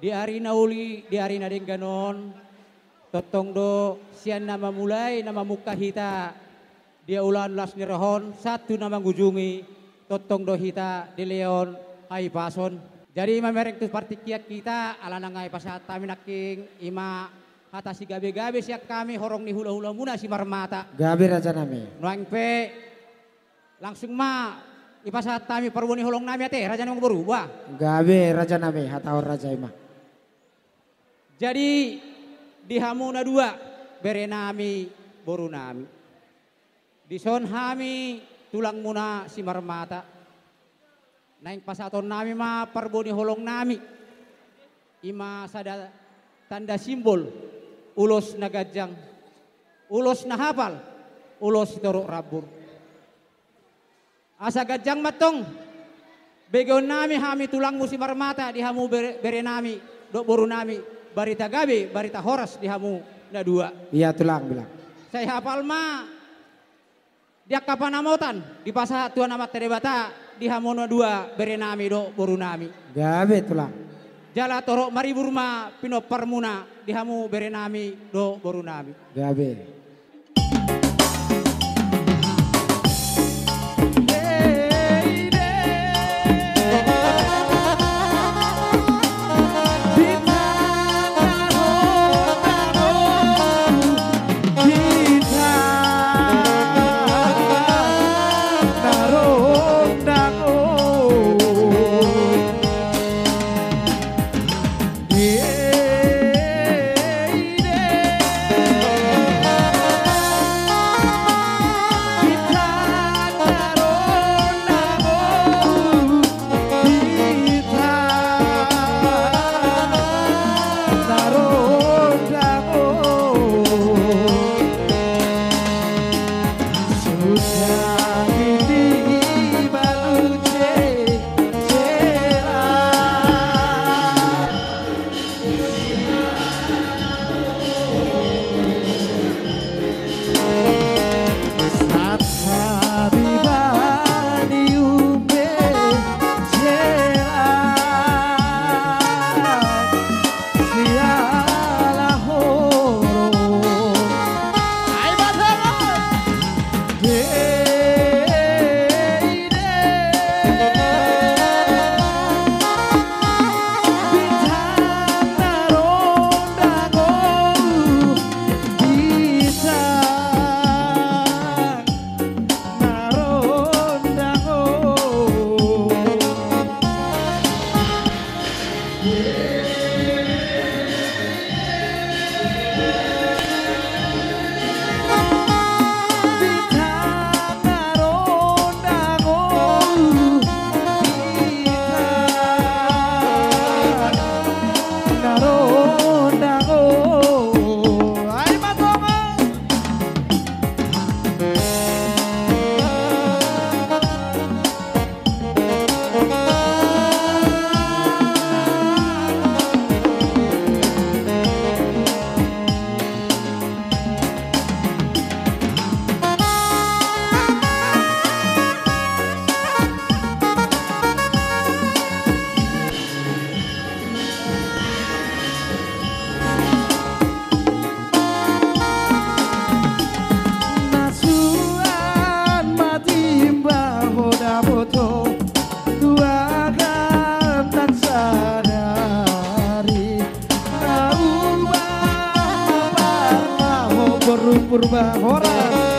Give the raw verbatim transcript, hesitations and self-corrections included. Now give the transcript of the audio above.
Di ari na uli, di ari na denggan on, tongtong do sian na mamulai, na mamungka hita di ulaon las ni roha on, sahat tu na mangujungi, tongtong do hita dilehon hahipason. Jadi mamereng tu partingkian hita, ala nunga dipasahat hami nangkin, i ma hata sigabe-gabe sian hami, horong ni hula-hulamuna Simarmata. Gabe, rajanami. Nuaeng pe, langsung ma dipasahat hami parbue ni holong nami ate, raja nami, boru, bah. Gabe, rajanami, hatahon raja i ma. Jadi, di hamu na dua, bere nami, boru nami. Dison hami tulangmuna Simarmata. Naeng pasahaton nami ma parbue ni holong nami. I ma sada tanda simbol, ulos na ganjang, ulos na hapal, ulos sitorop rambur. Asa ganjang ma antong begeon nami hami tulangmu Simarmata di hamu bere, bere nami dohot boru nami, barita gabe, barita horas di hamu na dua. Ia tulang, bilang. Sai hapal ma di angka panamotan dipasahat tu Amanta Debata di hamu na dua bere nami dohot boru nami. Gabe, tulang. Jala torop maribur ma pinomparmuna di hamu bere nami dohot boru nami. Gabe. Nasuan ma timba ho dapothon, dua gantang sadari. Naung ma parma ho boru Purba horas.